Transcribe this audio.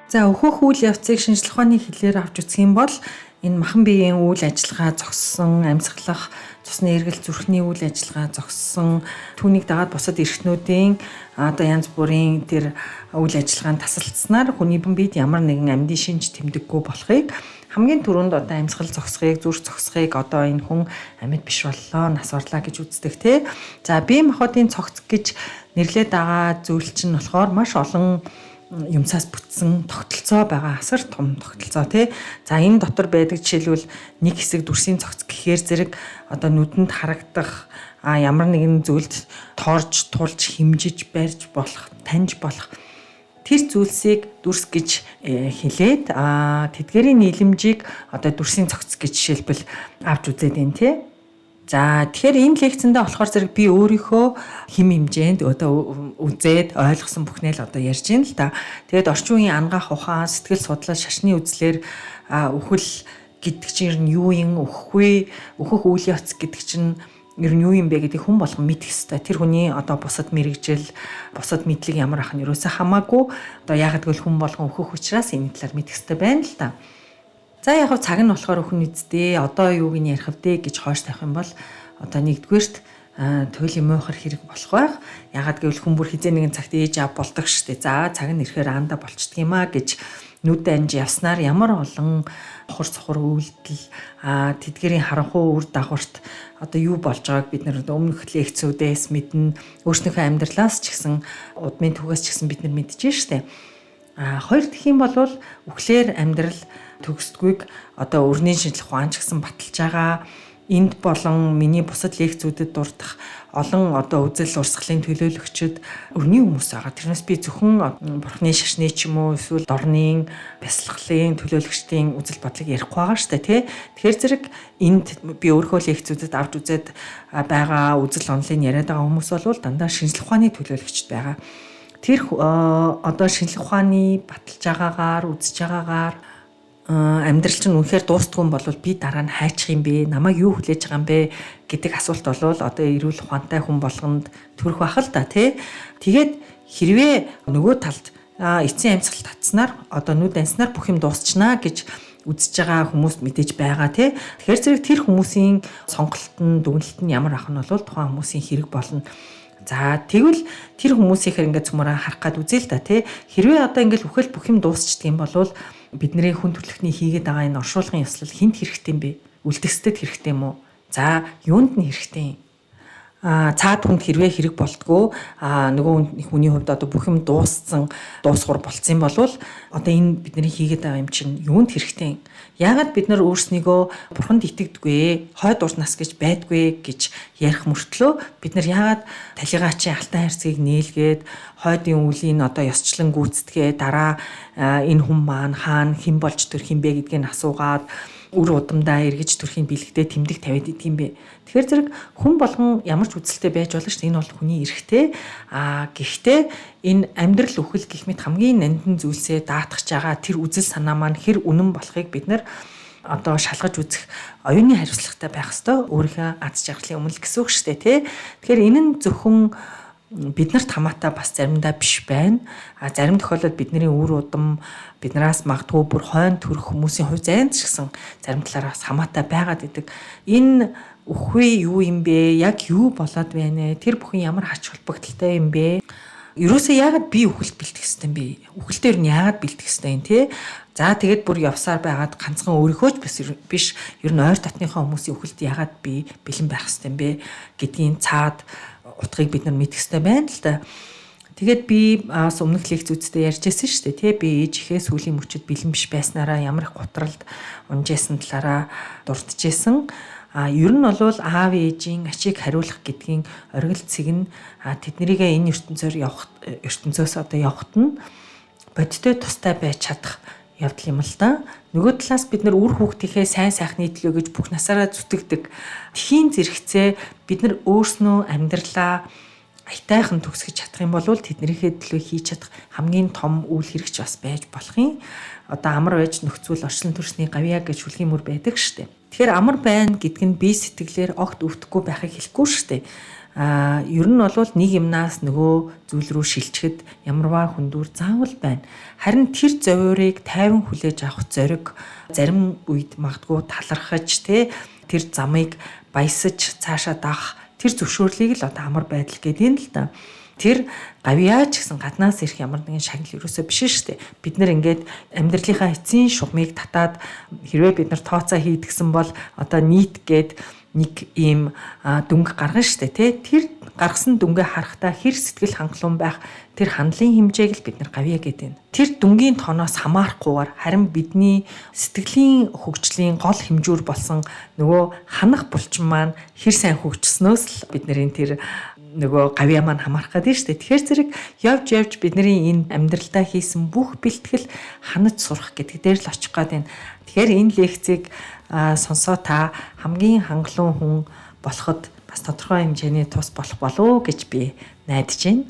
За, өөхөх үйл явцыг шинжлэх ухааны хэлээр авч үзэх юм бол энэ махан биеийн үйл ажиллагаа зогссон, амьсгалах, цусны эргэлт, зүрхний үйл ажиллагаа зогссон, түүнийг дагаад бусад эрхтнүүдийн одоо янз бүрийн тэр үйл ажиллагаанд тасалдсанаар хүний биед ямар нэгэн амьдын шинж тэмдэггүй болохыг, хамгийн түрүүнд одоо амьсгал зогсохыг, зүрх зогсохыг одоо энэ хүн амьд биш боллоо, нас орлаа гэж үздэг тий. За, бие махбодын цогц гэж нэрлээд байгаа зүйл чинь болохоор маш олон юмсаас бүтсэн тогтолцоо байгаа, асар том тогтолцоо тий. За, энэ дотор байдаг жишээлбэл нэг хэсэг дүрсийн цогц гэхээр зэрэг одоо нүдэнд харагдах, ямар нэгэн зүйлд тоорж, тулж, хэмжиж, барьж болох, таньж болох тэр зүйлсийг дүрс гэж хэлээд, тэдгэрийн нийлэмжийг одоо дүрсийн цогц гэж жишээлбэл авч үзээд байна тий. За, тэгэхээр энэ лекцэндээ болохоор зэрэг би өөрийнхөө хэм хэмжээнд одоо үзээд ойлгосон бүхнээ л одоо ярьж байна л да. Тэгээд орчин үеийн анагаах ухаан, сэтгэл судлал, шашны үзлээр үхэл гэдэг чинь юу юм, үхэхгүй, өөхөх үйл явц гэдэг чинь ер нь юу юм бэ гэдгийг хүн болгон мэдэх ёстой. Тэр хүний одоо бусад мэргэжил, бусад мэдлэг ямар ах нь ерөөсөө хамаагүй. Одоо яагаад гэвэл хүн болгон өөхөх учраас энэ талаар мэдэх ёстой байна л да. За, яг цаг нь болохоор өхөн үсттэй, одоо юуг нь ярих вэ гэж хойш тавих юм бол одоо нэгдүгээрт туйлын муухар хэрэг болох байх. Яагаад гэвэл хүн бүр хэзээ нэгэн цагт ээж аав болдог штэ. За, цаг нь ирэхээр аанда болчдөг юм а гэж нүд анж явснаар ямар олон хор цохор үйлдэл, тэдгэрийн харанхуй үр дагаварт одоо юу болж байгааг бид нар өмнөх лекцүүдээс мэднэ. Өөрснийхөө амьдралаас ч гэсэн, удмын түүхээс ч гэсэн бид нар мэдэж штэ. Хоёр дахь юм бол үхлээр амьдрал төгсдөгүйг одоо өрний шинжлэх ухаан ч гэсэн баталж байгаа. Энд болон миний бусад лекцүүдэд дурдах олон одоо үзэл урсгалын төлөөлөгчд өрний хүмүүс байгаа. Тэрнээс би зөвхөн бурхны шашны ч юм уу эсвэл дорнын бясалгалын төлөөлөгчдийн үзэл бодлыг ярихгүй байгаа шүү дээ, тий. Тэгэхээр зэрэг энд би өөрийнхөө лекцүүдэд авч үзээд байгаа үзэл онолыг яриад байгаа хүмүүс бол дандаа шинжлэх ухааны төлөөлөгчд байгаа. Тэр одоо шинжлэх ухааны баталж байгаагаар, үзэж байгаагаар амьдрал чинь үнэхээр дуустгүй юм бол би дараа нь хайчих юм бэ? Намайг юу хүлээж байгаа юм бэ гэдэг асуулт бол одоо эрүүл ухаантай хүн болгонд төрөх байх л да, тий. Тэгээд хэрвээ нөгөө талд эцсийн амьсгал татснаар, одоо нүд анснаар бүх юм дуусчнаа гэж үзэж байгаа хүмүүс мэдээж байгаа, тий. Тэгэхээр зэрэг тэр хүмүүсийн сонголт нь, дүгнэлт нь ямар ах нь бол тухайн хүмүүсийн хэрэг болно. За, тэгвэл тэр хүмүүсийнхэр ингээд цөмөрөө харах гад үзээ л да, тий. Хэрвээ одоо ингээд үхэл бүх юм дуусчдаг юм бол бидний хүн төрөлхтний хийгээд байгаа энэ оршуулгын ёслол хүнд хэрэгтэй юм бэ? Үлдэхсдэд хэрэгтэй юм уу? За, юунд нь хэрэгтэй юм? Цаад хүнд хэрвээ хэрэг болтгоо, нөгөө хүний хувьд одоо бүх юм дууссан, дуусгуур болцсон юм бол одоо энэ бидний хийгээд байгаа юм чинь юунд хэрэгтэй юм? Яагаад бид нар өөрснийгөө бурханд итгэдэггүй, хойд урт нас гэж байдгүй гэж ярих мөртлөө бид нар яагаад талигаачийн алтан хайрцгийг нээлгээд, хойдын үлийн одоо ёсчлон гүйцэтгээ, дараа энэ хүн маань хаана хэн болж төрөх юм бэ гэдгийг асуугаад, үр удамдаа эргэж төрхийн бэлэгдээ тэмдэг тавиад идэг юм бэ? Тэгэхээр зэрэг хүн болгон ямар ч үзэлтэй байж болно шүү дээ. Энэ бол хүний эрхтэй. Гэхдээ энэ амьдрал, үхэл гэх мэт хамгийн нандин зүйлсээ даатгах байгаа тэр үзэл санаа маань хэр үнэн болохыг бид нар одоо шалгаж үзэх оюуны хариуцлагатай байх ёстой. Өөрийнхөө аз жаргалын өмнө л гэсэн үг шүү дээ, тий. Тэгэхээр энэ нь зөвхөн биднэрт хамаатай бас заримдаа биш байна. Зарим тохиолдолд бидний үр удам биднээс магадгүй бүр хойно төрөх хүмүүсийн хувь зайд ч гэсэн зарим талаараа бас хамаатай байгаад идэг. Энэ үхвээ юу юм бэ? Яг юу болоод байна вэ? Тэр бүхэн ямар хач холбогдолтой юм бэ? Ерөөсөө яагаад би үхэлд бэлтгэх ёстой юм бэ? Үхэлдээр нь яагаад бэлтгэх ёстой юм, те? За, тэгээд бүр явсаар байгаад ганцхан өөрийнхөө ч биш, ер нь ойр дотныхоо хүмүүсийн үхэлд яагаад би бэлэн байх ёстой юм бэ гэдгийн цаад утгыг бид нар мэдэх ёстой байна л да. Тэгээд би бас өмнөх лекцүүдтэй ярьж байсан шүү дээ, тий. Би ээж ихээ сүүлийн мөчөд бэлэн биш байснараа ямар их гутралд унжсэн талаараа дурджсэн. Ер нь бол аав ээжийн ачийг хариулах гэдгийн оргил цэг нь тэднэрийгээ энэ ертөнцөөр явах, ертөнцөөс одоо явахт нь бодиттой тустай байж чадах явдал юм л да. Нөгөө талаас бид нар үр хүүхдийнхээ сайн сайхны төлөө гэж бүх насаараа зүтгэдэг. Тхийн зэрэгцээ бид нар өөрснөө амьдралаа аятайхан төгсгөж чадах юм бол тэднийхээ төлөө хийж чадах хамгийн том үйл хэрэгч бас байж болох юм. Одоо амар байж нөхцөл орчлон төрсний гавьяа гэж шүлгийн мөр байдаг штэ. Тэгэхээр амар байна гэдг нь бие сэтгэлээр огт өвдөхгүй байхыг хэлэхгүй штэ. Ер нь бол нэг юмнаас нөгөө зүйл рүү шилжихэд ямарваа хүндүр заавал байна. Харин тэр зовиурыг тайван хүлээж авах зориг, зарим үед магадгүй талархаж, те, тэр замыг баясаж цаашаа дагах тэр зөвшөөрлийг л одоо амар байдал гэдэг юм л да. Тэр гавьяа ч гэсэн гаднаас ирэх ямар нэгэн шагнал ерөөсөө биш шүү дээ. Бид нар ингээд амьдралынхаа эцсийн шугамыг татаад, хэрвээ бид нар тооцоо хийдгсэн бол одоо нийт гээд нэг ийм дүнг гаргана штэ, тий. Тэр гаргасан дүнгээ харахтаа хэр сэтгэл хангалуун байх, тэр хандлын хэмжээг л бид нар гавьяа гэдэг нь. Тэр дүнгийн тооноос хамаарахгүйгээр харин бидний сэтгэлийн хөгжлийн гол хэмжүүр болсон нөгөө ханах булчин маань хэр сайн хөгжснөөс л бидний тэр нөгөө гавьяа маань хамаарах гэдэг нь шүү дээ. Тэгэхээр зэрэг явж явж бидний энэ амьдралдаа хийсэн бүх бэлтгэл ханаж сурах гэдэг дээр л очих гээд байна. Тэгэхээр энэ лекцийг сонсоо та хамгийн хангалуун хүн болоход бас тодорхой хэмжээний тус болох болов уу гэж би найдаж байна.